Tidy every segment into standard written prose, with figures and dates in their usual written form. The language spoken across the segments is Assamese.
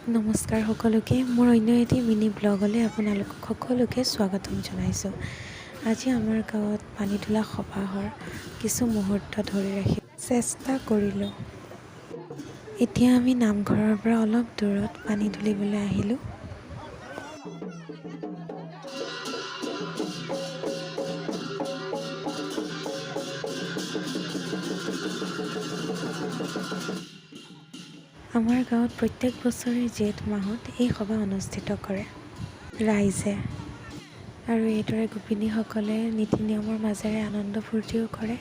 নমস্কাৰ সকলোকে, মোৰ অন্য এটি মিনি ব্লগলৈ আপোনালোক সকলোকে স্বাগতম জনাইছোঁ। আজি আমাৰ গাঁৱত পানী তোলা সবাহৰ কিছু মুহূৰ্ত ধৰি ৰাখি চেষ্টা কৰিলোঁ। এতিয়া আমি নামঘৰৰ পৰা অলপ দূৰত পানী তুলিবলৈ আহিলোঁ। আমাৰ গাঁৱত প্ৰত্যেক বছৰে জেঠ মাহত এই সভা অনুষ্ঠিত কৰে ৰাইজে আৰু এইদৰে গোপিনীসকলে নীতি নিয়মৰ মাজেৰে আনন্দ ফূৰ্তিও কৰে।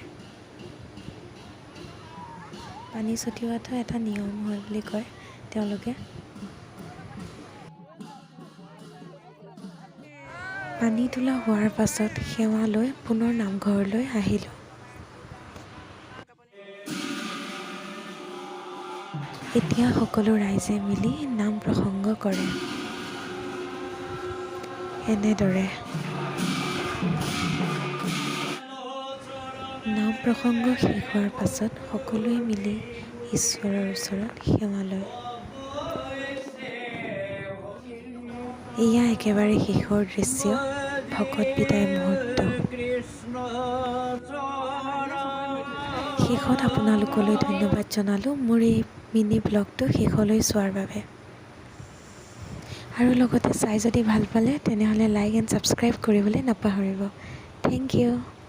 পানী ছটিওৱাটো এটা নিয়ম হয় বুলি কয় তেওঁলোকে। পানী তোলা হোৱাৰ পাছত সেৱা লৈ পুনৰ নামঘৰলৈ আহিলোঁ। এতিয়া সকলো ৰাইজে মিলি নাম প্ৰসংগ কৰে এনেদৰে। নাম প্ৰসংগ শেষ হোৱাৰ পাছত সকলোৱে মিলি ঈশ্বৰৰ ওচৰত সেৱা লয়। এয়া একেবাৰে শেষৰ দৃশ্য, ভকত বিদায় মুহূৰ্ত। শেষত আপোনালোকলৈ ধন্যবাদ জনালোঁ মোৰ এই মিনি ব্লগটো শেষলৈ চোৱাৰ বাবে। আৰু লগতে চাই যদি ভাল পালে, তেনেহ'লে লাইক এণ্ড ছাবস্ক্ৰাইব কৰিবলৈ নাপাহৰিব। Thank you.